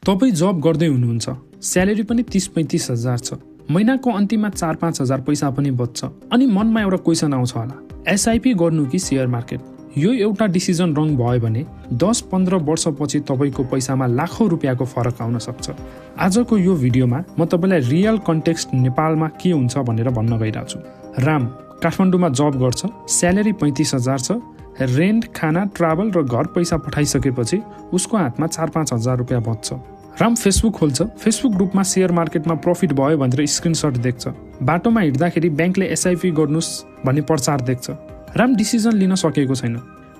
तपाईँ जब गर्दै हुनुहुन्छ, स्यालेरी पनि 30-35 हजार छ, महिनाको अन्तिममा 4-5 हजार पैसा पनि बच्छ, अनि मनमा एउटा क्वेसन आउँछ होला, एसआइपी गर्नु कि सेयर मार्केट? यो एउटा डिसिजन रङ भयो भने 10-15 वर्षपछि तपाईँको पैसामा लाखौँ रुपियाँको फरक आउन सक्छ। आजको यो भिडियोमा म तपाईँलाई रियल कन्टेक्स्ट नेपालमा के हुन्छ भनेर भन्न गइरहेको छु। राम काठमाडौँमा जब गर्छ, स्यालेरी 35 हजार छ, रेन्ट, खाना, ट्राभल र घर पैसा पठाइसकेपछि उसको हातमा 4-5 हजार रुपियाँ बच्छ। राम फेसबुक खोल्छ, फेसबुक ग्रुपमा सेयर मार्केटमा प्रफिट भयो भनेर स्क्रिनसट देख्छ, बाटोमा हिँड्दाखेरि ब्याङ्कले एसआइपी गर्नुस् भन्ने प्रचार देख्छ। राम डिसिजन लिन सकेको छैन।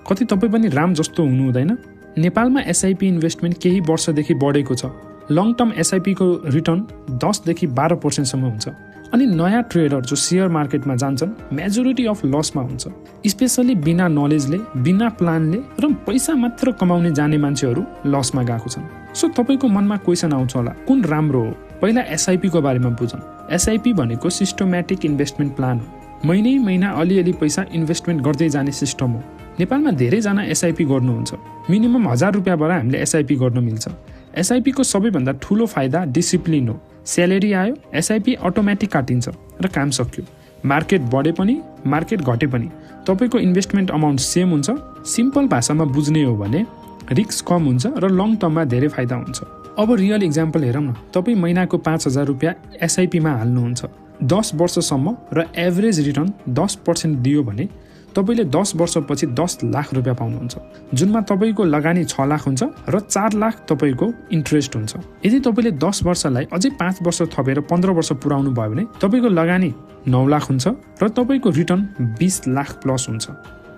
कति तपाईँ पनि राम जस्तो हुनु हुँदैन? नेपालमा एसआइपी इन्भेस्टमेन्ट केही वर्षदेखि बढेको छ। लङ टर्म एसआइपीको रिटर्न 10देखि 12% सम्म हुन्छ, अनि नयाँ ट्रेडर जो सेयर मार्केटमा जान्छन् मेजोरिटी अफ लसमा हुन्छ, स्पेसली बिना नलेजले, बिना प्लानले र पैसा मात्र कमाउने जाने मान्छेहरू लसमा गएको छन्। सो तपाईँको मनमा क्वेसन आउँछ होला, कुन राम्रो हो? पहिला एसआइपीको बारेमा बुझौँ। एसआइपी भनेको सिस्टमेटिक इन्भेस्टमेन्ट प्लान हो। महिना अलिअलि पैसा इन्भेस्टमेन्ट गर्दै जाने सिस्टम हो। नेपालमा धेरैजना एसआइपी गर्नुहुन्छ। मिनिमम 1000 रुपियाँबाट हामीले एसआइपी गर्न मिल्छ। एसआइपीको सबैभन्दा ठुलो फाइदा डिसिप्लिन हो। स्यालेरी आयो, एसआइपी अटोमेटिक काटिन्छ र काम सक्यो। मार्केट बढे पनि, मार्केट घटे पनि तपाईँको इन्भेस्टमेन्ट अमाउन्ट सेम हुन्छ। सिम्पल भाषामा बुझ्ने हो भने रिस्क कम हुन्छ र लङ टर्ममा धेरै फाइदा हुन्छ। अब रियल इक्जाम्पल हेरौँ न। तपाईँ महिनाको 5000 रुपियाँ एसआइपीमा हाल्नुहुन्छ, 10 वर्षसम्म र एभरेज रिटर्न 10% दियो भने तपाईँले 10 वर्षपछि 10 लाख रुपियाँ पाउनुहुन्छ, जुनमा तपाईँको लगानी 6 लाख हुन्छ र 4 लाख तपाईँको इन्ट्रेस्ट हुन्छ। यदि तपाईँले 10 वर्षलाई अझै 5 वर्ष थपेर 15 वर्ष पुर्याउनु भयो भने तपाईँको लगानी 9 लाख हुन्छ र तपाईँको रिटर्न 20 लाख प्लस हुन्छ।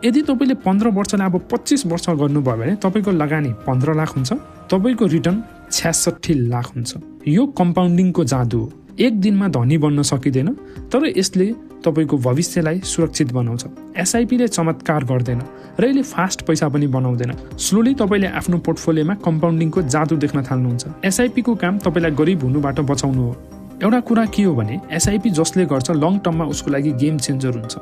यदि तपाईँले 15 वर्षलाई अब 25 वर्ष गर्नुभयो भने तपाईँको लगानी 15 लाख हुन्छ, तपाईँको रिटर्न 66 लाख हुन्छ। यो कम्पाउन्डिङको जादु हो। एक दिनमा धनी बन्न सकिँदैन, तर यसले तपाईँको भविष्यलाई सुरक्षित बनाउँछ। एसआइपीले चमत्कार गर्दैन र यसले फास्ट पैसा पनि बनाउँदैन। स्लोली तपाईँले आफ्नो पोर्टफोलियोमा कम्पाउन्डिङको जादु देख्न थाल्नुहुन्छ। एसआइपीको काम तपाईँलाई गरिब हुनुबाट बचाउनु हो। एउटा कुरा के हो भने एसआइपी जसले गर्छ लङ टर्ममा उसको लागि गेम चेन्जर हुन्छ।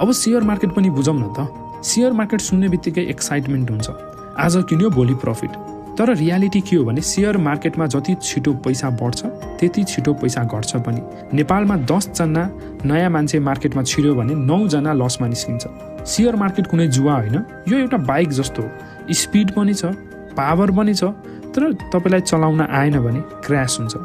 अब सेयर मार्केट पनि बुझौँ न त। सेयर मार्केट सुन्ने बित्तिकै एक्साइटमेन्ट हुन्छ, आज किन्यो भोलि प्रफिट। तर रियालिटी के हो भने सेयर मार्केटमा जति छिटो पैसा बढ्छ त्यति छिटो पैसा घट्छ पनि। नेपालमा 10 जना नयाँ मान्छे मार्केटमा छिर्यो भने 9 जना लसमा निस्किन्छ। सेयर मार्केट कुनै जुवा होइन, यो एउटा बाइक जस्तो हो। स्पिड पनि छ, पावर पनि छ, तर तपाईँलाई चलाउन आएन भने क्र्यास हुन्छ।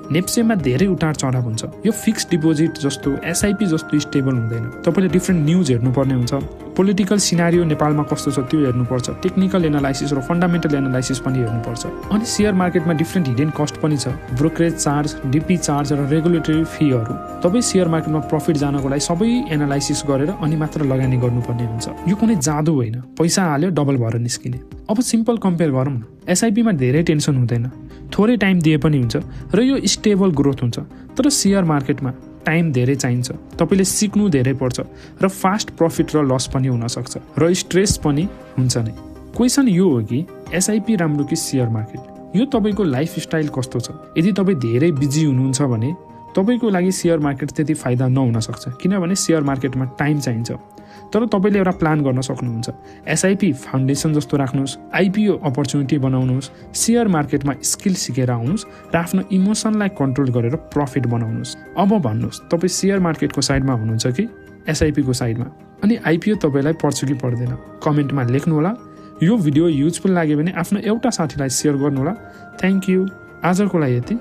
नेप्सेमा धेरै उतार चढाव हुन्छ। यो फिक्स डिपोजिट जस्तो, एसआइपी जस्तो स्टेबल हुँदैन। तपाईँले डिफ्रेन्ट न्युज हेर्नुपर्ने हुन्छ। पोलिटिकल सिनारियो नेपालमा कस्तो छ त्यो हेर्नुपर्छ। टेक्निकल एनालाइसिस र फन्डामेन्टल एनालाइसिस पनि हेर्नुपर्छ। अनि सेयर मार्केटमा डिफ्रेन्ट हिडन कस्ट पनि छ, ब्रोकरेज चार्ज, डिपी चार्ज र रेगुलेटरी फीहरू। तपाईँ सेयर मार्केटमा प्रफिट जानको लागि सबै एनालाइसिस गरेर अनि मात्र लगानी गर्नुपर्ने हुन्छ। यो कुनै जादु होइन, पैसा हाल्यो डबल भएर निस्किने। अब सिम्पल कम्पेयर गरौँ न। एसआइपीमा धेरै टेन्सन हुँदैन, थोरै टाइम दिए पनि हुन्छ र यो स्टेबल ग्रोथ हुन्छ। तर सेयर मार्केटमा टाइम धेरै चाहिन्छ, तपाईँले सिक्नु धेरै पर्छ र फास्ट प्रफिट र लस पनि हुनसक्छ र स्ट्रेस पनि हुन्छ नै। क्वेसन यो हो कि एसआइपी राम्रो कि सेयर मार्केट? यो तपाईँको लाइफस्टाइल कस्तो छ। यदि तपाईँ धेरै बिजी हुनुहुन्छ भने तपाईँको लागि सेयर मार्केट त्यति फाइदा नहुन सक्छ, किनभने सेयर मार्केटमा टाइम चाहिन्छ। तर तपाईँले एउटा प्लान गर्न सक्नुहुन्छ। एसआइपी फाउन्डेसन जस्तो राख्नुहोस्, आइपिओ अपर्च्युनिटी बनाउनुहोस्, सेयर मार्केटमा स्किल सिकेर आउनुहोस् र आफ्नो इमोसनलाई कन्ट्रोल गरेर प्रफिट बनाउनुहोस्। अब भन्नुहोस् तपाईँ सेयर मार्केटको साइडमा हुनुहुन्छ कि एसआइपीको साइडमा? अनि आइपिओ तपाईँलाई पर्छ कि पर्दैन? कमेन्टमा लेख्नुहोला। यो भिडियो युजफुल लाग्यो भने आफ्नो एउटा साथीलाई सेयर गर्नुहोला। Thank you. आजको लागि यति।